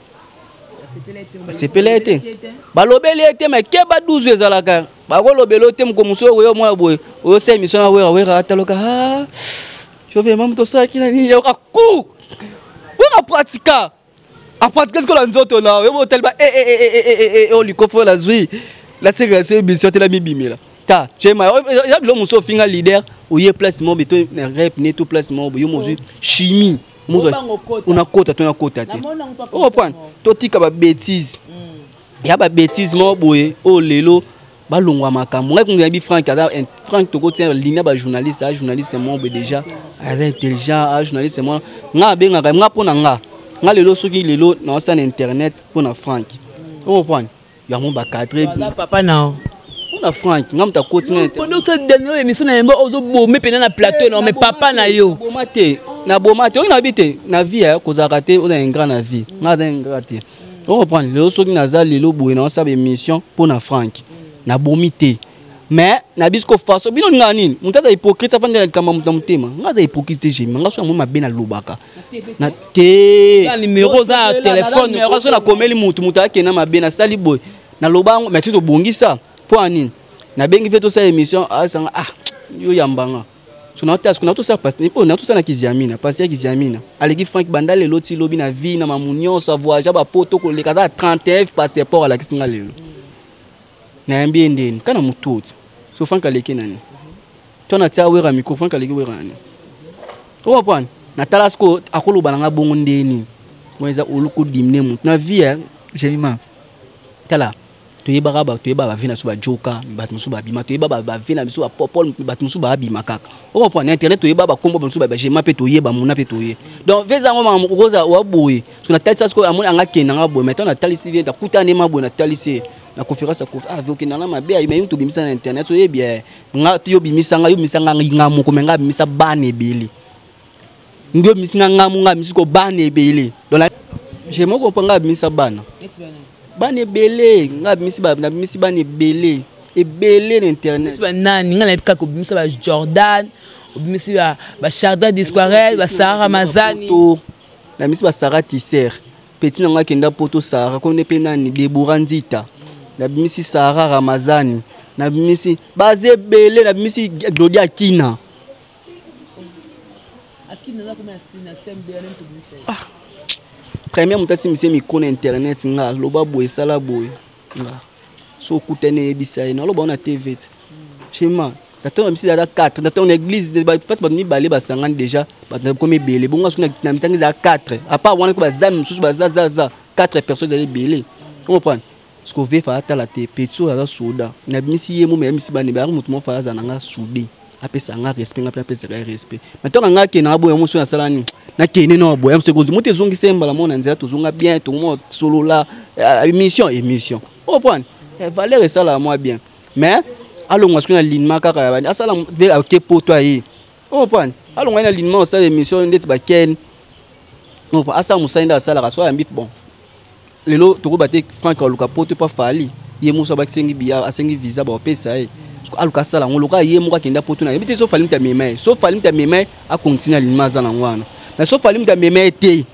Basepela ye te, balobeli ye te. Mais keba, 12 ezalaka bakolobela yo te. Moko mosusu oyo mwana boye oyosala émission na Wera, Wera ataloka jovema moto osalaki na nini, yoka ku Wera pratika apratika sikoyo na nzoto na yo, botali ba oyo likofi oyo nazwi nasekaka émission te, namibimela ta chema. Eza bilo mosusu ofinga leader, oye place moko to na rep ne to place moko yo mozwi chimie, unakota to nakota te. Oprendre, totika babêtise ya babêtise moko boye oyo lelo balongwa makambo. Ngai kunga yebi Frank, aza Frank, tokotia ligne ya bajournaliste, aza journaliste moko boye déjà, aza intelligent, aza journaliste moko nga abengaka nga mpo na nga. Nga lelo, soki lelo naosala na internet mpo na Frank, okoprendre yango bacadre. Papa na mpona Frank, nga moto akoti nga. Pendant dernière émission na yembo, ozobome mpena na plateau na, mais papa na yo. Naboma te, naboma te. Oyo nayebi te na vie, kozalaka te oza ingrat na vie. Nga aza ingrat te, okoprendre. Lelo soki naza lelo boye naosala émission mpo na Frank, nabomi te. Mais na biso kofaso bino ningaka nini? Moto aza hypocrite, afandi na likambo ya moto na motema. Nga aza hypocrite te, jemi nga so yango mabe nalobaka na te. Numéro oza ya téléphone. Numéro so nakomeli mutu, moto akenda mabe, nasali boye, naloba yango. Mais ti tobongisa mpo ya nini? Nabengi fe tosala émission, asanga ah yo yambanga so natosala mpo natosala na Kiziamina. Pasteur Kiziamina aleki Frank banda lelo ti lobi na vie na mamu nyonso, avoyage bapoto koleka, aza 31 passeport alakisi nga lelo. Nayambi ye ndeni kaka na motu oti so Frank aleki nani to natia Wera micro, Frank aleki Wera nani? Okomprendre, natala sikoyo akoloba na nga bongo ndeni wana eza oluku dimine motu na vie. Jemima, tala, toyebaka ba toyeba bavie na biso bajoka, bato mosusu babima, toyeba bavie na biso bapopol, bato mosusu baabima kaka. Okomprendre, na internet toyeba bakombo mosusu bajema mpe toyeba mona mpe toye. Donc vie ezango makambo okoza wa boye. So natalisa sikoyo, amoni anga kende nanga boye. Maintenant natalisi vie, nakuta nde ma boye, natalisi ye na conférence ya Kofi. Ah, okenda na mabe ayi, mais tobimisa na internet, oyebi nga yo bimisa nga, yo bimisa nga, nga moko me nga bimisa bana ebele. Ndio bimisi nga, nga nga bimisi ko bana ebele. Donc je moko mpo nga bimisa bana, bana ebele, nga bimisi, nabimisi bana ebele ebele na internet. Banani? Nga nayebi kaka obimisa ba Jordan, obimisi ba Chardin Disquarel, ba Sara Ramazani. Nabimisi ba Sara Tisser, petit na nga akenda poto, Sara kone mpe nani, Debora Nzita. Nabimisi Sara Ramazani, nabimisi baza ebele, nabimisi Glodi Akina. Ah. Premier moto asimbisi micro na internet, nga aloba boye, esala boye, nga so okutani, eyebisa ye naloba wana TV te. Schéma ntango bamisi ezala 4 na ntango na église, place bato mibale basangani déjà, bato bakomi ebele. Bongo soki na mitango ezala 4, à part wana ko bazami mosusu bazazaza 4 personnes, ezali ebele. Comprendre ce que vefa atala te. Petit oyo aza soda, nabimisi ye mo, me yabimisi bana bayaka. Moto moko aza na nga soudé, apesa nga respect, nga mpe apesaka ye respect. Mais ntango nga akende nga boye, mosu nasala nini? Nakende na boye, mosu ekozwi moto ezongisa ye mbala moko na nzela. Tozonga bien, tokoma solola émission, émission. Oprendre valeur esalaka mwa bien. Mais alongwa soki na linema kaka ya bani, asala ake poto aye. Oprendre, alongwa ye na linema, osala émission ndeti bakene, asala mosali nde asalaka so ayambi. Bon, lelo tokoba te. Frank aluka poto mpo afali ye moso abakisengi biya, asengi visa, baopesa ye. Aluka asala yango lokola ye moko akenda poto na yebi te. So fali mutu amema ye, so fali mutu amema ye, akontinue alima aza nango wana. Mais so fali mutu amema ye te,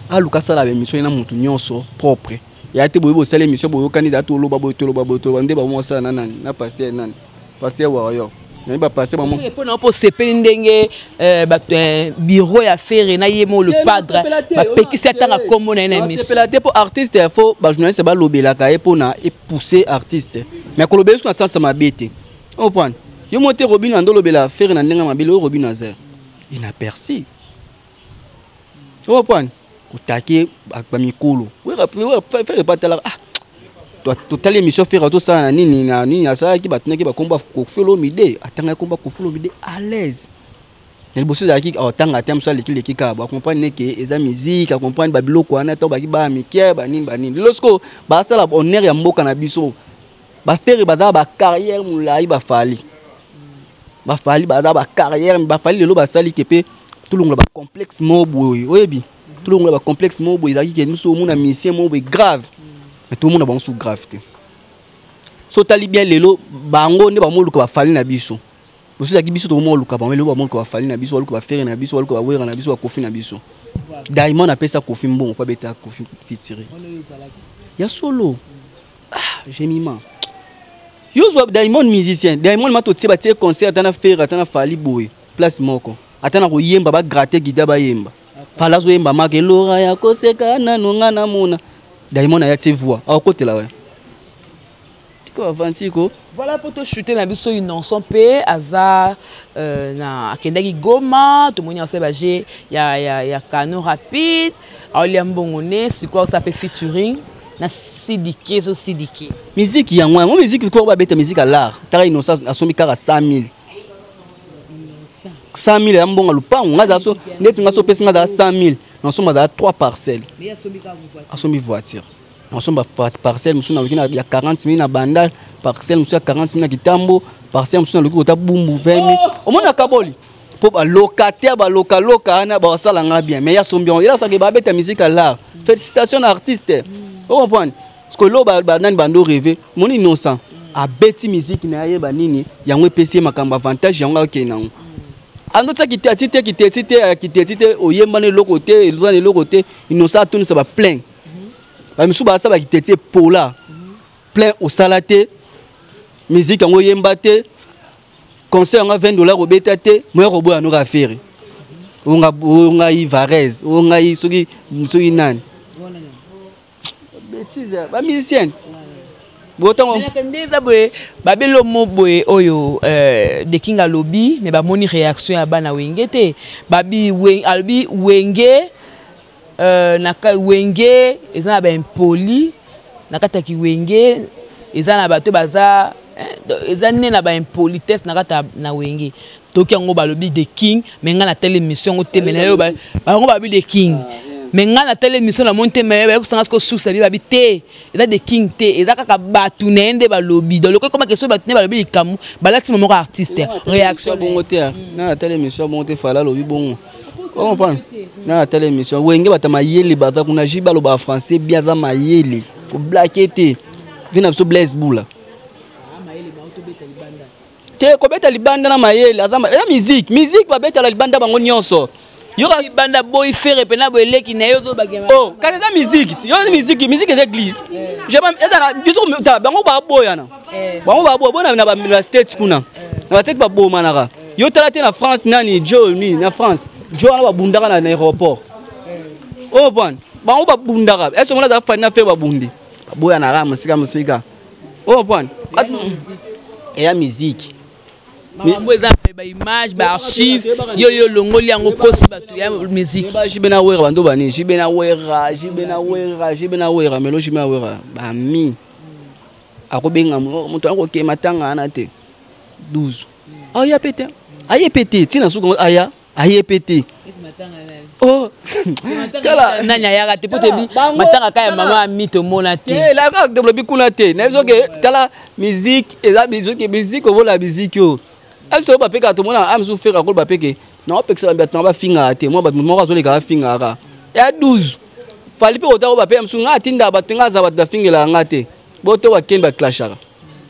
aluka asala baémission ye na motu nyonso propre ya te. Boye bosala émission, boyokani, eza toloba boye, toloba boye, toloba nde bango osala na nani, na pasteur nani, pasteur warrior, nayebi bapaster bango. Mpona mpo osepeli ndenge bato bureau ya Fere na ye mo le padre bapekisi atanga nkombo na ye na émission? Sepela te, mpo artiste ya fo bajournaliste balobelaka ye mpona epousse artiste, mais kolobela soki na sens mabe te. Oprendre yo mo te, Robino ando olobela Fere na ndenge mabe. Oyo Robino aza inaperçu, oprendre kotake bamikolo Fere batalaka. Ah, totali émission Fere tosala na nini na nini, asalaki batunaki bakombo Kofi Olomide, atangaki kombo Kofi Olomide à l'aise. Na liboso ezalaki otanga te, mosu alekileki kaka bacomprendre neke eza musique, acomprendre babiloko wana to baki baya mike banini banini. Lelo sikoyo basala honneur ya mboka na biso. Bafere baza bacarrière molai, bafali, bafali baza bacarrière, bafali lelo basali ke mpe tolongola bacomplexe moko boye. Oyebi, tolongola bacomplexe moko boye ezalaki ke biso omona musicien moko boye grave, mais tomona bango su grave te. So otali bien lelo, bango nde bamoluka bafali na biso. Boso ezalaki biso tokomoluka bango, lelo bamoluka bafali na biso, baluka bafere na biso, baluka bawera na biso, bakofi na biso. Diamond apesa Kofi mbongo mpo abeta Kofi featuring ya solo. Ah, Jemima, yo zwa Diamond musicien, Diamond ma totie batie concert ata na Ferre ata na Fally boye place moko, ata na koyemba bagratte guitare bayemba, Fally azoyemba maka elora ya koseka nanu nga namona Diamond aya tie voix akotela we tika avanti ko. Voilà, po tochute na biso, Innocent mpe aza na akendaki Goma, tomoni asala baje ya canot rapide, aolia mbongo ne sikoyo asala mpe featuring na Sidiki, ezo Sidiki. Musique yango yango musique ko babeta musique ya l'art. Taka Innocent asombi kaka 100 000, 100 000 ya mbongo lupango. Nga zala so ndeti nga so opesi nga zala 100 000, nasomba zala 3 parcelles. Asombi voiture, nasomba parcelle mosusu naluki ya 40 000 na Bandal, parcelle mosusu ya 40 000 na Kitambo, parcelle mosusu naluki kota Bumbu 20 000. Omoni akaboli mpo balocataire balokaloka wana basala nga bien, mais ya sombi yango elasaka babeta musique ya l'art. Félicitation na artiste, ocomprendre? Parce que lo banani bando rêve moni Innocent abeti musique na ye, yeba nini yango epesi ye makambo avantage yango akende nango andotiaki te, ati te kiteti te, kiteti te, oyembana eloko te, eza na eloko te. Innocent atonisa baplein, bamisusu basala bakiteti epola plein, osala te musique yango, oyemba te concert yango 20 $ obeta te, moya koboya noka affaire oyo ngai Varese, oyo ngai soki soki nani, bêtise bamusicien botango. Nde eza boye, babelo mo boye oyo The King alobi, me bamoni réaction ya bana Wenge te. Babi alobi Wenge na Wenge eza na baimpoli na kati ya kiwenge, eza na bato baza eza nde na baimpolitesse na kati na Wenge. Toki yango balobi The King, me ngai natali émission yango te, me nayo bango balobi The King, me ngai natali émission namoni te, me bayekosanga siko source abi babi te, eza The King te, eza kaka bato na ye nde balobi. Donc lokola ekoma question bato nde balobi likambo, balati mo moko artiste réaction. Bongo te, na natali émission bongo te. Fala alobi bongo, comprendre? Na natali émission Wenge, bato mayele baza kuna, ji balobaka français bien, aza mayele, koblake te vi na biso Blaise Bula te, kobeta libanda na mayele eza musique. Musique babetala libanda bango nyonso. Yoka libanda boyi Ferre mpena boye eleki na ye. Oh, kasi eza musique, yo musique, musique eza église eza biso bango baboyana, bango baboya bona na ba States kuna, na ba States babomanaka. Yo tala te na France, nani jo nini na France, jo wana babundaka na aéroport oyo bwana, bango babundaka ese mona aza Fally na Ferre babundi, baboyanaka mosika mosika oyo bwana, eya musique. Makambo eza baimage, baarchive, yo yo olongoli yango, kosi bato ya musique. JB na Wera bando bani, JB na Wera, JB na Wera, JB na Wera melo, JB na Wera bami akobenga moto akokema ntanga wana te 12 aya pe te, aye pe te ntina suka aya aye pe te. Oh, nani ayaka te? Po toyebi matanga kaka ya mama ami, tomona te. Laka lobi kuna te, nayebi soki tala musique eza musique, musique obola musique oyo ese oyo bapekaka, tomona amisu Ferre akolo bapeke naopekisa bato na bafingaka te, mwa bato moko azoleka bafingaka ya 12. Fally mpe kotako bape misu nga atindaka bato, nga aza bato bafingelaka nga te, boto bakende baclashaka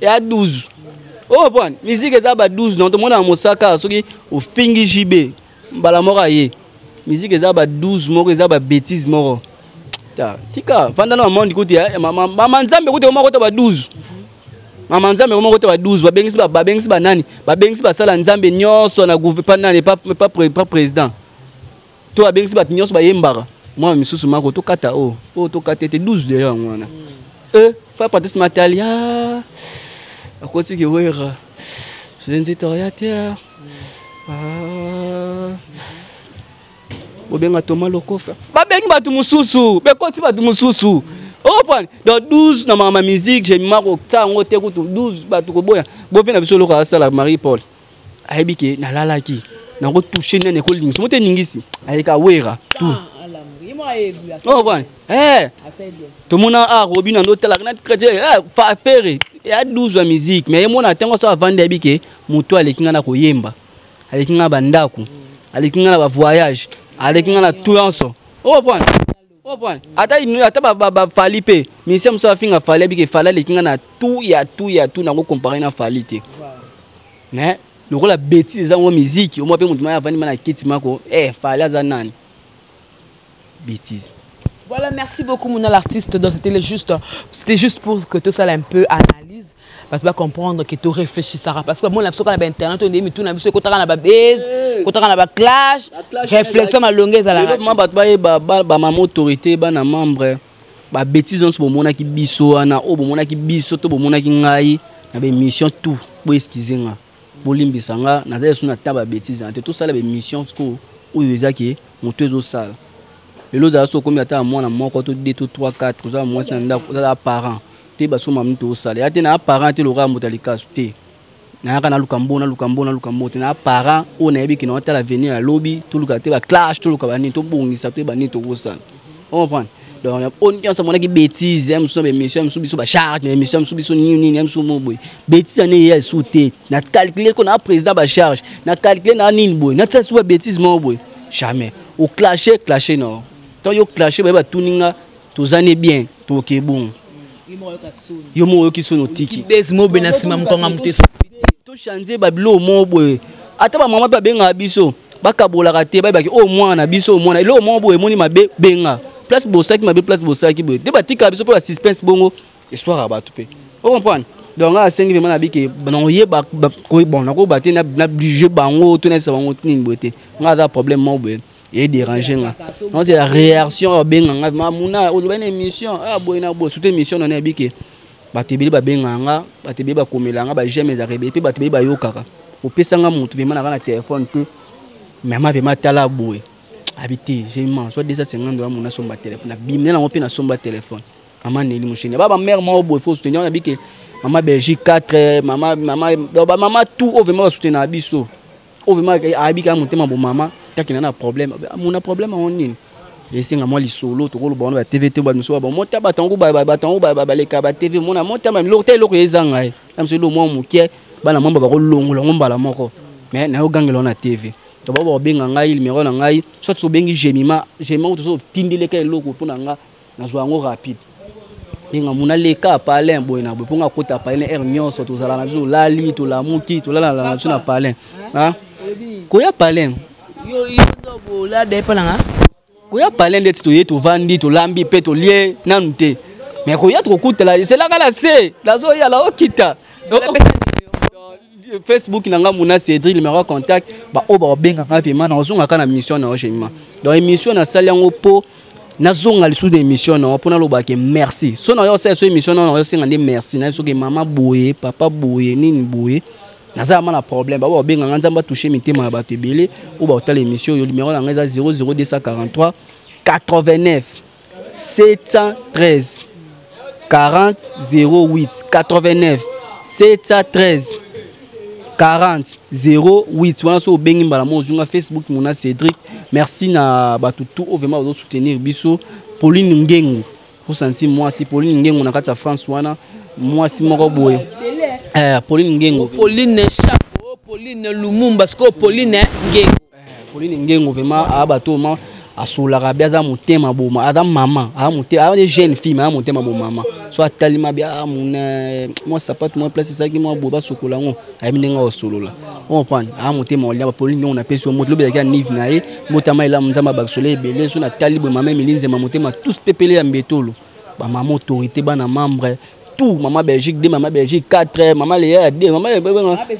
ya 12 oyo pwani. Musique eza ba 12 na tomona mosaka, soki ofingi JB mbala moko aye. Musique eza ba 12 moko, eza ba bêtise moko. Tika vanda na mamondi kuti mama Nzambe kuti moko te, ba 12 mama Nzambe moko te, ba 12 babengisi, babengisi banani, babengisi basala Nzambe nyonso na pa nani, pa président to babengisi bato nyonso bayembaka mwa misusu mako tokata oyo oyo tokata ete 12 deja yango wana. E fa Patrice Matali akotiki Wera nzito ya te, bobenga Thomas Lokofa, babengi bato mosusu, bekoti bato mosusu opani. Donc 12 na mama musique jemima kotia yango te kutu 12 bato koboya bovi na biso. Eloko asala Marie Paul ayebi ke nalalaki nakotouche nani, ekolingisa mo te, ningisi ayeka Wera tout opani. Tomona a Robino ando otalaka na chrétien Ferre ya 12 ya musique, mais ye mona ntango so avandi ayebi ke moto aleki nga na koyemba, aleki nga na bandako, aleki nga na bavoyage, aleki nga na tout nyonso, oprendre? Oprendre? Ata ata baFally mpe ministère mosusu afinga Fally, ayebi ke Fally aleki nga na tout ya tout ya tout, nango compare na Fally te. Mais lokola bêtise eza ngo musique omwa mpe moto maya avandi ma na kiti mako Fally aza nani? Bêtise. Voilà, merci beaucoup, mon l'artiste. Donc, c'était juste, c'était juste pour que tout ça un peu analyse. Parce que tu vas comprendre que tu réfléchis, Sarah. Parce que moi, l'impression qu'on a internet, on est tout, on a vu ce qu'on a la base, qu'on a la clash, réflexion, ma longueur, à la. Ma ba ba ba ma autorité, ba na membre, ba bêtise on se bomonaki biso wana, o bomonaki biso to bomonaki ngai, na ba émission tout, bo excuser nga. Bolimbisa nga, nazali so na ta ba bêtise na te, tout ça la ba émission ko oyo ezaki moto ezosala. Lelo ozala so okomi ata mwana moko to 2 to 3 4, ozala mwasi na ndako, ozala parent te, basomba moto osala ya te na parent te, lokola moto ya likasu te. Nayaka naluka mbo, naluka mbo, naluka mbo te na parent oyo nayebi ke naotala avenir ya lobi, toluka te baclash, toluka banini, tobongisa toyeba nini tokosala. Comprendre? Donc oyo nyonso amonaki bêtise ya mosusu na baémission ya mosusu, biso bacharge na émission ya mosusu, biso nini nini ya mosusu mo boye, bêtise ane eya esu te. Na calcule ko na président bacharge, na calcule na nini boye, natia su ba bêtise moko boye, jamais. Oclashe clashe no to yo clashe, baye batuni nga tozani bien, toke bongo. Yo moko oyoki soni, otiki base mobe na nsima mokonga moto. Tochange babiloko moko boye, ata bamama mpe babengaka biso, bakabolaka te, bayebaki oyo mwana na biso, oyo mwana eloko moko boye emoni mabe, benga place bosalaki mabe, place bosalaki boye te, batikaka biso mpe basuspense bongo eswaka bato mpe ocomprendre. Donc nga asengi vraiment na bike nakoyeba, bon, nakoyeba te na oblige bango to nayebisa bango nini boye te. Nga aza problème moko boye edérange nga, donc c'est la réaction oyo abenga nga vraiment muna oloba na émission, ah boye na boye, surtout émission nana yebi ke bato ebele babengaka nga, bato ebele bakomela nga, baj'aime ezalaka ebele mpe bato ebele bayokaka. Opesanga motu vraiment naka na telefone te, mama vraiment tala boye abi te, j'ai soit 250 $ mona asomba telefone, nabimi nango mpe nasomba telefone. Mama Neli Mosheni, ba bamare moko boye faut soutenir na bike, mama Belgique 4, mama mama bamama tout oyo vraiment basoutenir biso, oyo vraiment ayebi kaka motema bo mama takenda na problème, mona problème yango nini, esenga mwa lisolo tokoloba wana batv te, bato mosusu bamota bato yango, bato yango baleka batv, mona motama biloko te, eloko ezanga ye na mosu, eloko mwa moke, bana mwamba bakolongola yango mbala moko, mais nayogangela wana TV. To bao bakobenga ngai, numéro na ngai, soit obengi Jemima, Jemima kutu so otindeleka eloko mpo na nga nazwa yango rapide, benga muna leka palin boye na boye, mpo nga akota palin heure nyonso, tozala na biso, tolali, tolamuki, tolala na biso na palin, koya palin. Koya palin ndeti toye, tovandi, tolambi mpe tolie nanu te, mais koya tokokutela selaka na se, nazoya naokita. Facebook na nga Muna Cédric, numéro contact, baoyo bakobengaka vraiment, nazongaka na mission na yo Jemima. Donc émission nasali yango mpo nazonga lisusu na émission na yo, mpo nalobake merci. So na yo osala so émission na yo, osenga nde merci na soki mama boye, papa boye, nini boye, naza ma na problème, bao babenganga, Nzambe atouche mitema ya bato ebele oyo baotala émission oyo. Numéro na ngai eza 00243 89 713 40 08, 89 713 40 08 wana. So obengi mbala moko ozunga. Facebook Mona Cédric. Merci na bato tout oyo vraiment bazosoutenir biso. Pauline Ngengu, osanti mwasi Pauline Ngengu na kati ya France wana, mwasi moko boye, Pauline Ngengu. Pauline Chapo, Pauline Lumumba, sikoyo Pauline Ngengu. Pauline Ngengu vraiment aya bato ma asolaka be, aza motema boma, aza mama, aza motema, aza jeune fille, aza motema bomama. So atalima be, mona mwa sapatu, mwa place esalaki mwa boye, basokola yango, ayebi ndenge akosolola, comprendre, aza motema olia. Pauline Ngengu, napesi yo moto lobi ezalaki ya nive na ye, mbotama elamu, Nzambe abakisola ebele. So natali boye mama Emili Nzema, motema tous pepele ya mbetolo, bamama autorité, bana membre tout, mama Belgique 2, mama Belgique 4, mama Léa 2, mama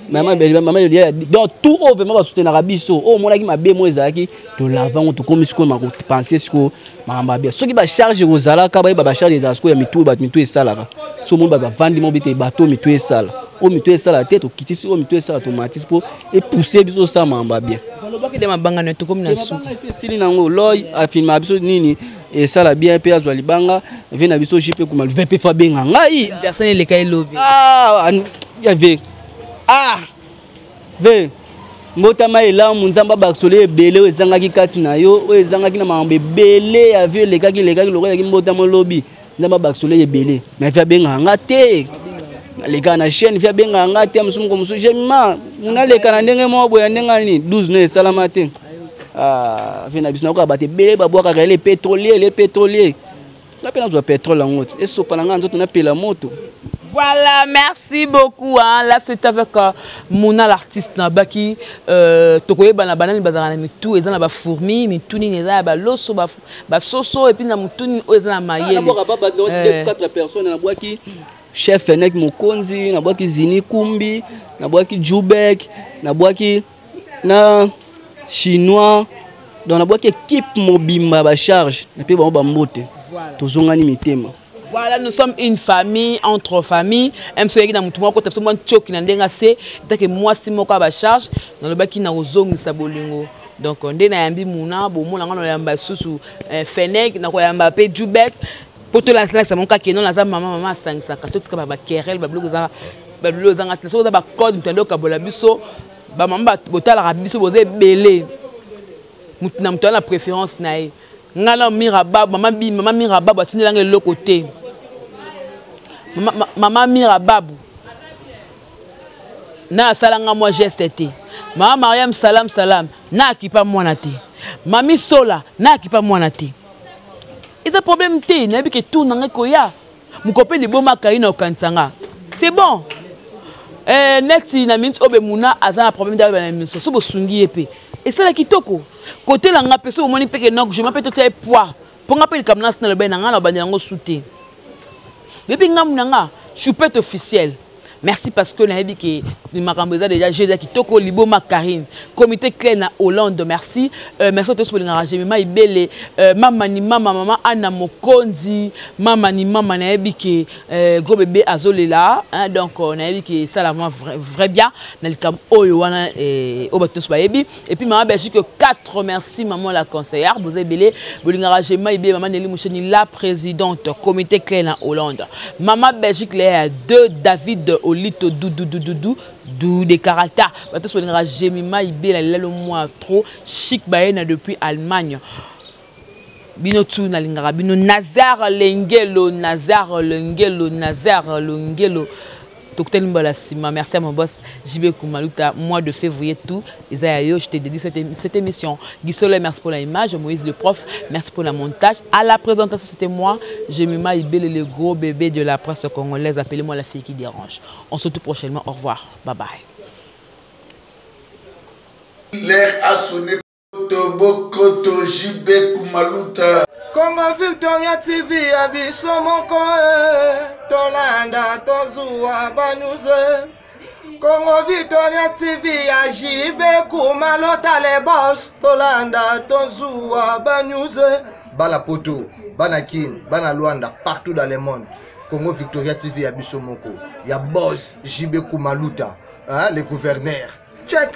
mama Belgique, mama Léa, donc tout oyo vraiment basoutenaka biso. Oyo omonaki mabe mo ezalaki, tolavango, tokomi sikoyo makopense sikoyo makambo ya bien. Soki bacharge kozalaka, bayeba bacharge ezala sikoyo ya mitu, bato mitu esalaka. So omoni bato bavandi mo bete, bato mitu esala, oyo mitu esala te, tokitisi, oyo mitu esala, tomatisi, mpo epousse biso osala makambo ya bien. Balobaki de mabanga na tokomi na suka. Esili nango, loi afilmaka biso nini esala bien mpe azwa libanga ve na biso jp kuma ve mpe fo abenga ngai. Personne eleka elobi. Ah, ya ve, ah ve, mbotama elamu, Nzambe abakisolo ebele oyo ezangaki kati na yo, oyo ezangaki na makambo ebele ya vie elekaki, elekaki lokola ezalaki mbotama olobi, Nzambe abakisolo ebele. Mais ve abengaka nga te, aleka na chaîne, ve abengaka nga te, mosusu moko mosusu jema naleka na ndenge moko boye ya ndenge nini 12 no esalama te. Ah, ve na biso nakoka bato ebele babwakaka ele pétrolier, ele pétrolier. Nga mpe nazwa pétrole yango te esopa na ngai nzoto napela moto. Voilà, merci beaucoup. Hein. Là, c'est avec Mona l'artiste Nabaki. Tokoyeba na banani bazala na mitu, eza na ba fourmi, mitu nini eza ya ba loso, ba, ba soso et puis na mutu nini oyo eza na mayele. Ah, nabwaka baba donc 4 personnes nabwaki chef Enek Mokonzi, nabwaki Zini Kumbi, nabwaki Jubek, nabwaki na chinois, donc nabwaki équipe mobimba ba charge na pe bango ba mbote. Tozongani mitema. Voilà, nous sommes une famille, entre familles. MC yaki na mutu moko tapso mwa nchoki na ndenga se, take mwasi moko ba charge, na lobaki na kozongisa bolingo. Donc nde na yambi muna, bomona ngano yamba susu Fenech, na koyamba pe Jubek. Poto la la sa monka keno naza mama mama asangisaka totika ba querelle ba biloko za ba biloko za ngati soki oza ba code mutu ando kabola biso ba mama botalaka biso boza ebele mutu na mutu ana préférence na ye. Nga na Mira Babu, mama bi, mama Mira Babu atindela nga eloko te. Mama, mama Mira Babu na asala nga mwa geste te. Mama Mariam salam salam na akipa mwana te. Mami Sola na akipa mwana te. Eza problème te, nayebi ke tour na ngai koya. Mokope liboma kai na okanisa nga. C'est bon. Neti na minute obe muna aza na problème d'ailleurs na mission. So bosungi ye pe. Esala kitoko. Côté la nga pe so bomoni pe ke nok je m'appelle totia poids. Po nga pe likambo na sina lobe na nga na bandela ngo sute. Bebi nga muna nga choupette officielle. Merci parce que nayebi ke makambo eza déjà jeu kitoko liboma Karine. Comité clé na Hollande, merci. Merci à tous pour lingaka Jemima Ibele, mama ni mama mama Anna Mokonzi, mama ni mama nayebi ke gros bébé azolela, hein, donc nayebi ke ça la moi vrai, vrai bien na likam oyo wana o bato nyonso bayebi. Et puis maman Belgique 4, merci maman la conseillère, vous ebele bolingaka Jemima Ibele, maman Nelly Moucheni la présidente comité clé na Hollande. Maman Belgique les 2 David Olito Doudou Doudou Doudou Doudou de caractère. Bato bolingaka Jemima Ibele lelo moi trop chic baena depuis Allemagne. Bino tu na lingaka bino Nazar Lengelo, Nazar Lengelo, Nazar Lengelo. Docteur Mbala Sima, merci à mon boss JB Koumaluta, mois de février tout. Isaïa je te dédie cette émission. Guy Soleil, merci pour l'image. Moïse le prof, merci pour le montage. À la présentation, c'était moi, Jemima Ibele, le gros bébé de la presse congolaise. Appelez-moi la fille qui dérange. On se retrouve prochainement. Au revoir. Bye bye. L'air a sonné. Tobokoto JB Koumaluta. Congo Victoria TV ya biso moko, tolanda tozuwa ba news. Congo Victoria TV ya JB Koumaluta les boss, tolanda tozuwa ba news. Bana Poto, bana Kin, bana Luanda, partout dans le monde. Congo Victoria TV ya biso moko, ya boss JB Koumaluta, hein, le gouverneur. Check.